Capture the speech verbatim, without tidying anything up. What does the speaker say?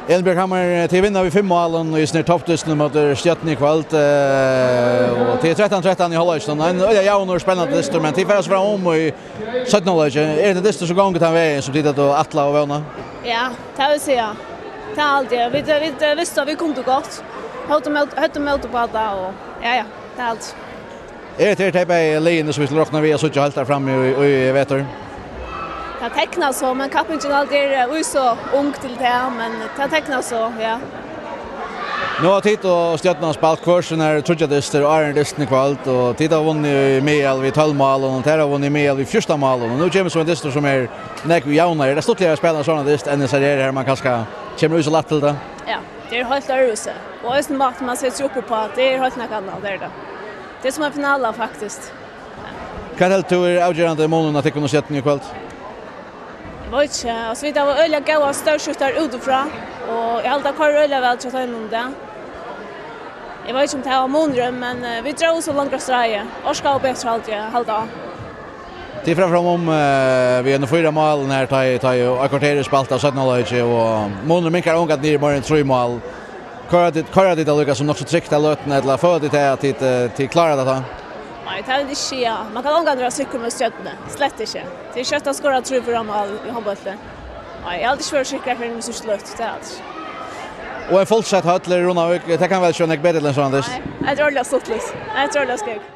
Elin Bjørk Hammer, tit vinna við fimm málum í sinni toppdystin móti Stjørnuni í kvøld, eh, og tað er trettan trettan í hálvleikinum. Ein øgiliga javnur, spennandi dystur, men tit fara so fram um í seinna hálvleiki. Er hetta dystur sum gongur tann vegin sum tit høvdu ætlað og vónað? Ja, tað vil eg siga. Tað er alt, ja. Vit, vit, vit vistu at vit kundu gott. Høvdu mót, høvdu mót upp á tað, og ja, ja, tað er alt. Er tað tey bæði liðini sum vit skulu rokna við at síggja heilt har frammi í, í, í vetur? Tað teknast so, men kappingin alt er, eh, í so ung til tað, men tað teknast so, ja. Nú hava tit og Stjørnan spælt hvør sínar tríggjar dystir áðrenn dystin í kvøld, og tit hava vunnið í miðal við tólv málum, og tær hava vunnið í miðal við fjúrtan málum, og nú kemur so ein dystur sum er nógv javnari. Er tað stuttligari at spæla ein sovorðnan dyst enn hesar her, har man kanska kemur í so lætt til tað? Ja, tað er heilt øðrvísi. Og eisini mátin man setir seg upp uppá, tað er heilt nakað annað, tað er tað. Tað er sum ein finala, faktiskt. Hvat heldur tú er avgerandi munin á tykkum og Stjørnuni í kvøld? Eg veit ikki. Altso, vit hava øgiliga góðar stórskjúttarar útifrá, og eg haldi, tað koyrir øgiliga væl hjá teimum í dag. Eg veit ikki, um tað var munurin, men, eh, vit drógu so longra stráið. Orkaðu betur, haldi eg, halda á. Tit fara fram um, eh, við einum fýra málum her, tá ið, tá ið eitt korter er spælt av seinna hálvleiki, og munurin minkar ongantíð niður í meira enn trý mál. Koyra tit, koyra tit tað líka sum nokk so trygt av løtuni, ella føla tit tað at tit, eh, tit klára tað tá? Nei, tað vil eg ikki siga. Man kann ongantíð vera sikkur við Stjørnuna. Slett ikki. Tað er skjótt at skora trý, fýra mál í hondbólti. Nei, eg haldi ikki vera sikkur fyrr enn í síðstu løtu, tað er alt. Og ein fullsett høll í Runavík, tað kann væl ikki vera nógv betri til ein sovorðnan dyst? Nei, tað er øgiliga stuttligt. Tað er øgiliga skjótt.